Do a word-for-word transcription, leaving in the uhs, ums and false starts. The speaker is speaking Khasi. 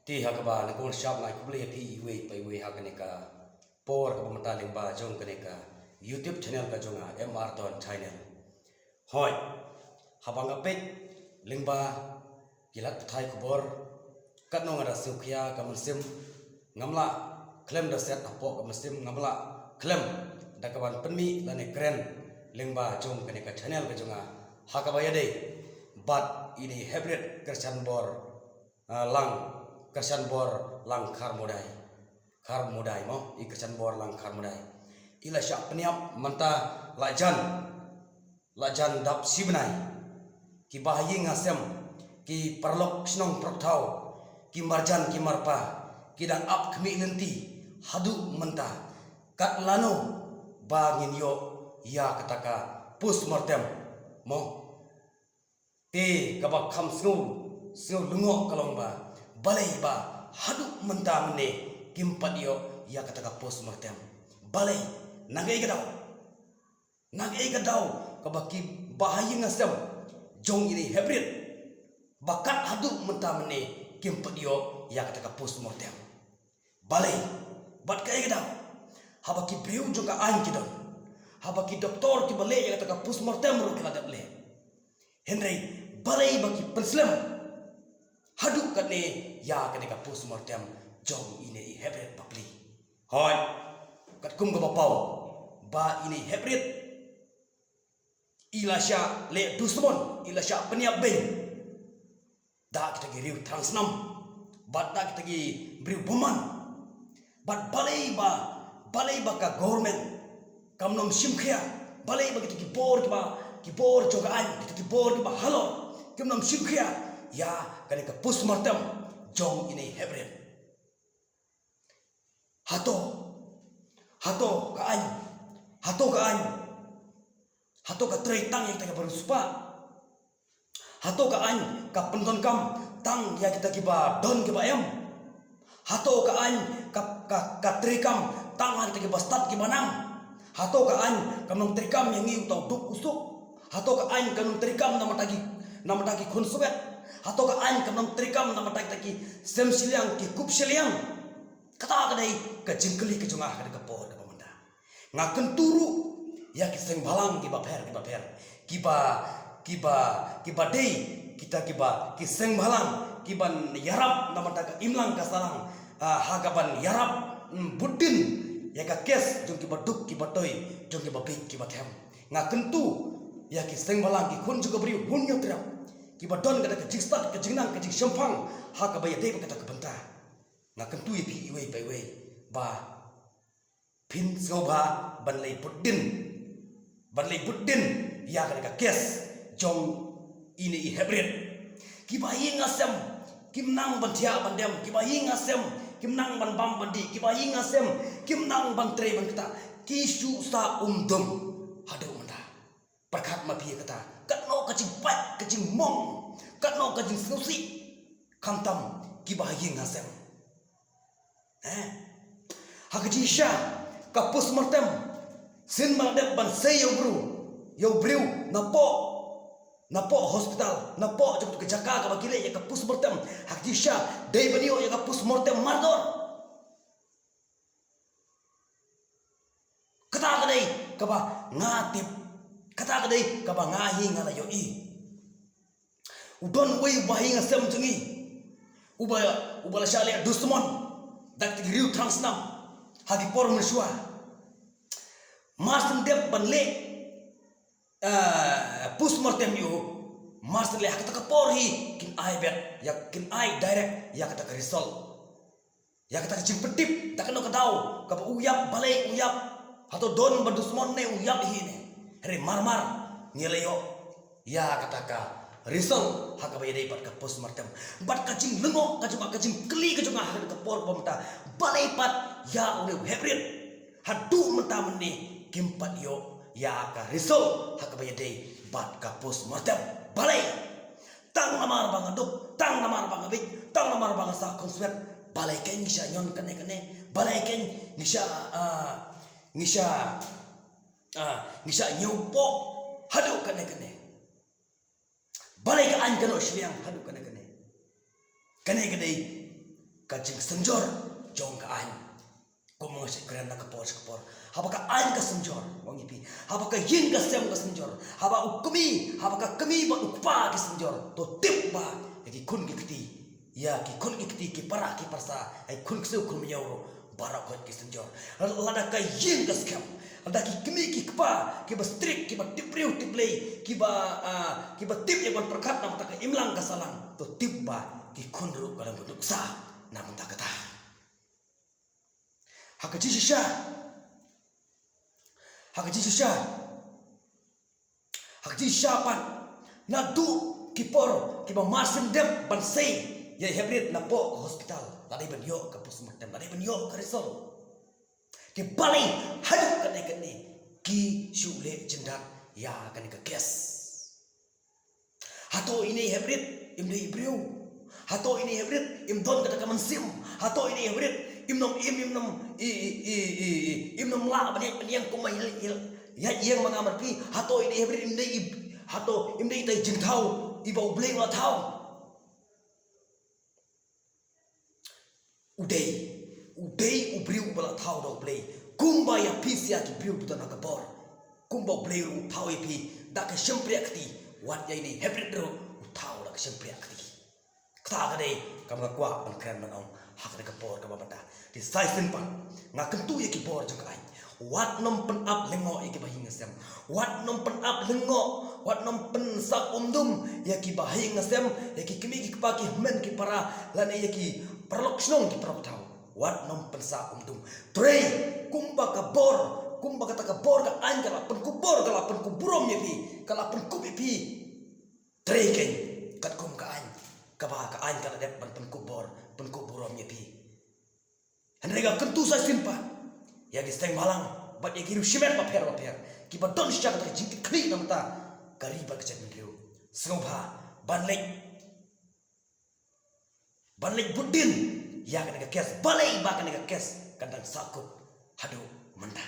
Te ha kaba nyngkong shuwa nga ai khublei ïa phi iwei pa iwei ha kane ka por kaba mynta lyngba jong kane ka YouTube channel ka jong nga, M R Don Channel. Hooid, haba nga peit lyngba ki lad pathai khubor, katno nga da sngewkhia ka mynsiem, ngam lah khlem da set hapoh ka mynsiem, ngam lah khlem da kaban pynmih lane kren lyngba jong kane ka channel ka jong nga ha kaba ïadei bad ine i heprit Kyrshanbor, ah, Lang, Kyrshanbor Lang Kharmudai. Kharmudai mo, i Kyrshanbor Lang Kharmudai. I la shah pynïap mynta la jan, la jan dap shi bnai. Ki bahaïing hasem, ki paralok shnong paralok thaw, ki marjan ki marpa, ki dang ap khmih lynti haduh mynta. Kat lano ba ngin ïoh ïa kata ka post mortem mo. Te kaba kham sngew, sngew lyngngoh ka long ba balei ba haduh mynta mynne kim pat ïoh ïa kata ka post mortem. Balei, na kaei ka daw? Na kaei ka daw kaba ki bahaïing hasem jong ine i heprit ba kat haduh mynta mynne kim pat ïoh ïa kata ka post mortem? Balei? Bad kaei ka daw? Haba ki briew jong ka aiñ ki don, haba ki doktor kiba leh ïa kata ka post mortem ruh ki la dep leh. Hynrei balei ba ki pynslem haduh katne ïa kane ka post mortem jong ine i heprit bapli? Hooid, katkum kaba paw ba ine i heprit i la shah leh dusmon, i la shah pynïap beiñ da kita ki riew thrang snam bad da kita ki briew bymman. Bad balei ba, balei ba ka government kam nym shim khia? Balei ba kita ki bor kiba, ki bor jong ka aiñ, kita ki bor kiba halor kim nym shim khia ïa kane ka post mortem jong ine i heprit? Hato, hato ka aiñ, hato ka aiñ, hato ka trei tang ïa kita kiba riewspah? Hato ka aiñ ka pyndonkam tang ïa kita kiba don kiba em? Hato ka aiñ ka, ka, ka treikam tang ha kita kiba stad kiba nang? Hato ka aiñ kam nym treikam ïa ngi uta u duk u suk? Hato ka aiñ kam nym treikam na bynta ki, na bynta ki khun swet? Hato ka aiñ kam nym treikam na bynta kita ki sem shiliang, ki kup shiliang? Kata ka dei ka jingkylli ka jong nga ha kane ka por kaba mynta. Nga kyntu ruh ïa ki seng bhalang kiba pher kiba pher, kiba, kiba, kiba dei kita kiba ki seng bhalang kiban ïarap na bynta ka imlang ka sahlang, ah, ha kaban ïarap, mm, bud dien ïa ka kes jong kiba duk kiba toi, jong kiba bieit kiba them. Nga kyntu ïa ki seng bhalang, ki khun jong ka briew Hynñiewtrep, kiba don kata ka jingstad, ka jingnang, ka jingshemphang ha kaba ïadei bad kata ka bynta. Nga kyntu ïa phi iwei pa iwei ba phin sngewbha ban leit bud dien, ban leit bud dien ïa kane ka kes jong ine i heprit. Kiba ïing hasem kim nang ban thiah ban dem, kiba ïing hasem kim nang ban bam ban dih, kiba ïing hasem kim nang ban trei ban ktah, ki shu sa um dum haduh mynta. Pyrkhat ma phi ïa kata, katno ka jingpait, ka jingmong, katno ka jingsngewsih, khamtam kiba ha ïing ha sem. Eh? Ha ka jingshisha ka post mortem, sien ba la dep ban sei ïa u briew, ïa u briew napoh, napoh hospital, napoh jong ka jaka kaba ki leh ïa ka post mortem, ha ka jingshisha dei ban ïoh ïa ka post mortem mardor. Kata ka dei kaba nga tip. Kata ka dei kaba nga hi nga la ïohi. U don uwei u bahaïing hasem jong ngi uba, uba la shah leh dusmon da ki riew thrang snam ha ki por mynshuwa. Mar syn dep ban leh, eh, post mortem ïa u, mar syn leh ha kata ka por hi kin ai bet ïa, kin ai direct ïa kata ka result. Ïa kata ka jingpyntip, da kano ka daw, kaba u ïap, balei u ïap, hato don ba dusmon ne u ïap hi ne. Hynrei mar mar ngi la ïoh ïa kata ka result ha kaba ïadei bad ka post mortem. Bad ka jinglyngngoh ka jong nga, ka jingkylli ka jong nga ha ka por kaba mynta, balei pat ïa une u heprit haduh mynta mynne kim pat ïoh ïa ka result ha kaba ïadei bad ka post mortem? Balei? Tang namar ba nga duk, tang namar ba nga bieit, tang namar ba nga sah khun swet. Balei kein ngi shah ñion kane kane? Balei kein ngi shah, ah, ngi shah, ah, ngi shah ñiewpoh haduh kane kane? Balei ka aiñ ka noh shiliang haduh kane kane? Kane ka dei ka jingsynjor jong ka aiñ. Kum nga shait kren na ka por sha ka por. Haba ka aiñ ka synjor, ong ïa phi. Haba ka ïing ka sem ka synjor. Haba u kmie, haba ka kmie bad u kpa ki synjor. To tip ba, ïa ki khun ki kti. Ïa ki khun ki kti ki para ki parsa. Ïa ki khun ksiew khun miaw ruh. Baroh khoit ki synjor. Lada ka ïing ka skhem. Lada ki kmie ki kpa, kiba strict, kiba tip briew tip Blei, kiba, ah, kiba tip ïa ban pyrkhat na ka bynta ka imlang ka sahlang. To tip ba, ki khun ruh ka dang nuksa na ka bynta kata. Ha ka jingshisha. Ha ka jingshisha. Ha ka jingshisha pat. Naduh ki por, kiba mar shen dep ban sei. Ïa hapdeng napoh ka hospital. La dei ban ïoh ka postmortem, la dei ban ïoh ka result. Ki balei haduh kane kane. Ki shu leh jingdat ïa kane ka case. Hato ine hapdeng im dei briew. Hato ine hapdeng im don kata ka mynsiem. Hato ine hapdeng im nym im im nym i i i i i im nym lah ban ïeng ban ïeng kum ma ïeng ïeng ma nga ma phi. Hato ine hapdeng im dei i hato im dei tai jingthaw iba U Blei u la thaw. U dei, u dei u briew uba la thaw da U Blei. Kumba ïa phi sha ki briew ba don ha ka bor. Kumba U Blei ruh u thaw ïa phi da ka shympriah kti. Wat ïa ine hapdeng ruh u thaw da ka shympriah kti. Kata ka dei kaba nga kwah ban kren ban ong ha kane ka por kaba mynta. Te sa shisien pat nga kyntu ïa ki bor jong ka aiñ. Wat nym pynap lyngngoh ïa kiba ïing sem. Wat nym pynap lyngngoh, wat nym pynsah umdum ïa kiba ïing sem, ïa ki kmie ki kpa ki hynmen ki para, lane ïa ki paralok shnong ki paralok thaw. Wat nym pynsah umdum. Trei, kumba ka bor, kumba kata ka bor ka aiñ ka la pynkup bor, ka la pynkup burom ïa phi, ka la pynkup ïa phi. Trei kein, katkum ka aiñ, kaba ka aiñ ka la dep ban pynkup bor, pynkup burom ïa phi. Hynrei nga kyntu sa shisien pat ïa ki seng bhalang bad ïa ki riewshimet bapher bapher kiba don sha kata ka jingkitkhlieh na ka bynta ka ri bad ka jaitbynriew. Sngewbha ban leit, ban leit bud dien ïa kane ka case, balei ba kane ka case ka dang sahkut haduh mynta.